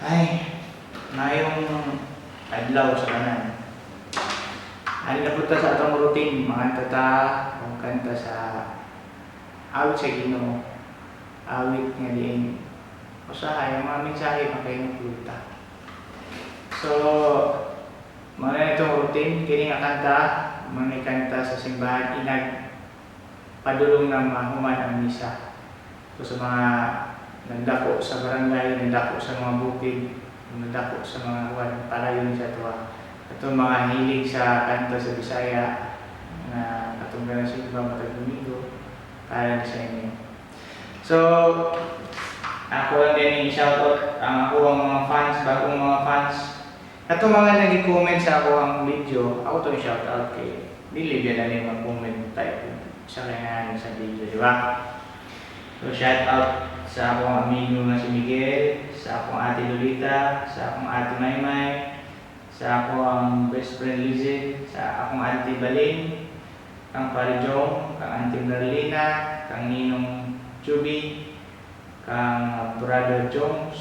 Ay, maayong adlaw sa tanan. Ali na punta sa atong routine, manganta ta, o kanta sa awit sa Ginoo. Awit nga diin usahay ang mga mensahe makahinukluta. So, mga itong routine, kini nga kanta, mga kanta sa simbahan, inag padulong na mahuman ang misa. So, sa mga nagdako sa barangay, nagdako sa mga bukid, nagdako sa mga kuwan, para yun sa tuwa. Atong mga hilig sa kanta sa Bisaya, na katong ganang simba matag Domingo, para na sa inyo. So, ako lang din i-shoutout ang ako ang mga fans, bagong mga fans. Atong mga nag-comment sa ako ang video, ako to i-shoutout kay dili biya na mga comment type sa kanya sa video, di ba? So shout out sa akong amigo nga si Miguel, sa akong ate Lolita, sa akong ate Maymay, sa akong best friend Lizzie, sa akong auntie Baling, kang Pare Jong, kang auntie Merlina, kang Ninong Chubi, kang Brother Jones,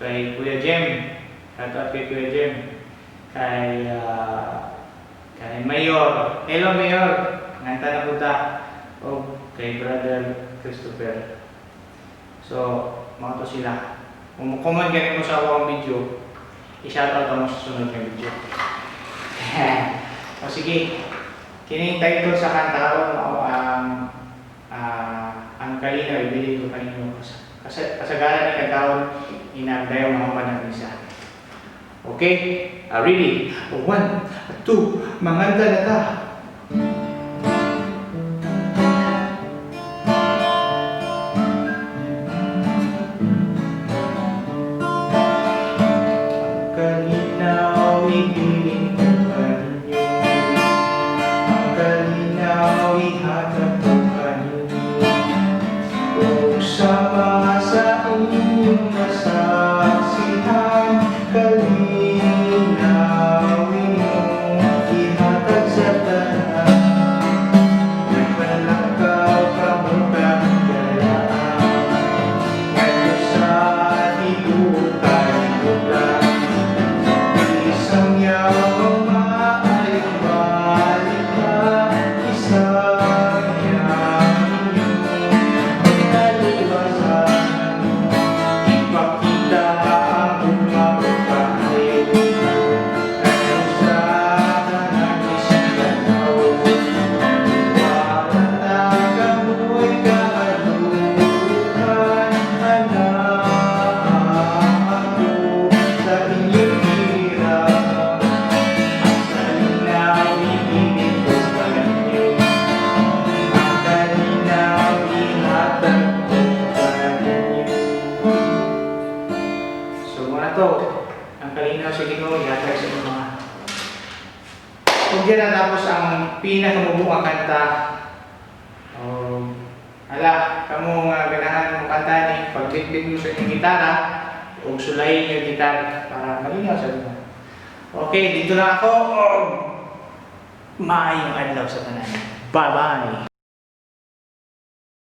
kay Kuya Jem, shout out kay Kuya Jem, kay Mayor, hello Mayor, nganta na punta, o kay Brother Christopher. So, mga to sila. Kung comment ganun mo sa ako ang video, i-shoutout mo sa sunod nga video. O sige, kining title sa kanta karon mao ang kalinaw ibilin ko kaninyo. Kasi kasagaran ni kantahon inagdayaw mahuman ang misa. Okay? Ready? One, two, manganta na ta. Ang kalinaw ibilin ko kaninyo, ang kalinaw ihatag ko kaninyo, ug sama sa inyong masaksihan, kalinaw inyong ihatag sa tanan. Nagmalakaw kamo kahigalaan, ngadto sa tibuok kalibutan. Isang yaw maayong balita, isang yaw inyong kaliwasan. Ipakita ang gugma ug kaayo, ngadto sa tanang bisag tan-aw. Wala na kamoy kahadlukan, anaa ako sa inyong hirap. Ang kalinaw ibilin ko kaninyo, ang kalinaw ihatag ko kaninyo. So mga to, ang kalinaw sa Ginoo ihatag sa inyong mga. Kung diyan natapos ang pinakamubong kanta, o ala, kamo nga ganahan mo kanta ni, pagbitbit mo sa inyong gitara, o sulayin yung gitara para malinaw sa inyo. Okay, dito lang ako. Oh, maayong adlaw sa tanan. Bye-bye!